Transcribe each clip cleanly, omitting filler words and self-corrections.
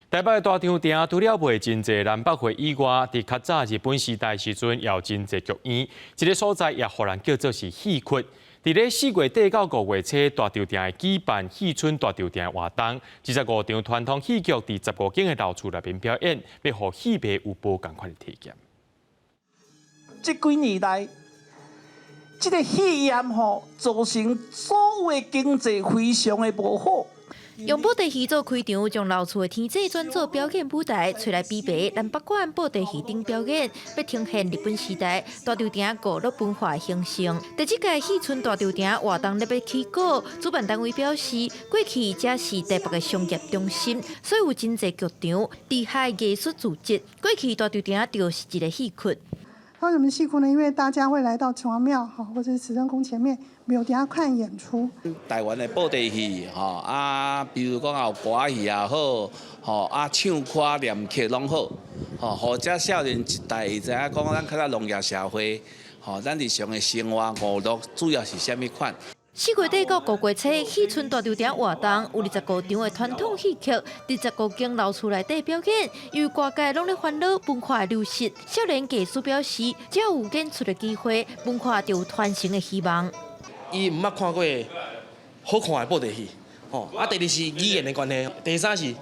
台北的大稻埕除了賣真濟南北貨以外，佇較早日本時代時陣，也有真濟劇院，這个所在也予人叫做是戲窟。佇咧4月底到5月初，大稻埕會舉辦戲春大稻埕活動，25場傳統戲劇佇15間的樓厝內面表演，欲予戲迷有無仝款的體驗。這幾年來，這个戲業吼，造成所有的經濟非常的無好。用布袋戲做開場，將樓厝的天井轉做表演舞台，揣來比白南北館布袋戲等表演，欲呈現日本時代大稻埕娛樂文化興盛。第這屆戲春大稻埕活動咧欲起鼓，主辦單位表示，過去這是台北的商業中心，所以有真濟劇場、地下藝術組織。過去大稻埕就是一个戲窟。為什麼戲窟呢？因為大家會來到城隍廟哈，或者是慈恩宮前面，廟底下看演出。台灣的布袋戲，吼啊，比如講有歌仔戲也好，吼啊唱歌念曲攏好，吼，予遮少年一代會知影講咱較早農業社會，吼咱日常的生活娛樂主要是啥物款。4月底到5月初，戲春大稻埕活動有25場的傳統戲曲，佇15間樓厝內底表演。因為外界攏咧煩惱文化流失，少年藝術表示，只要有演出的機會，文化就有傳承的希望。伊毋捌看過好看的布袋戲，吼啊！第二是語言的關係，第三是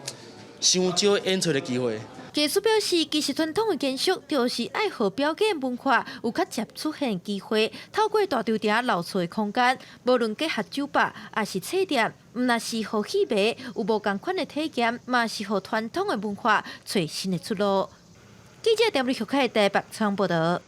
傷少演出的機會。藝術表示，其實傳統的建築就是愛予表演文化有較捷出現機會，透過大稻埕樓厝的空間，無論結合酒吧抑是冊店，毋但是予戲迷有無仝款的體驗，嘛是予傳統的文化揣新的出路。記者鄭瑞玉凱台北採訪報導。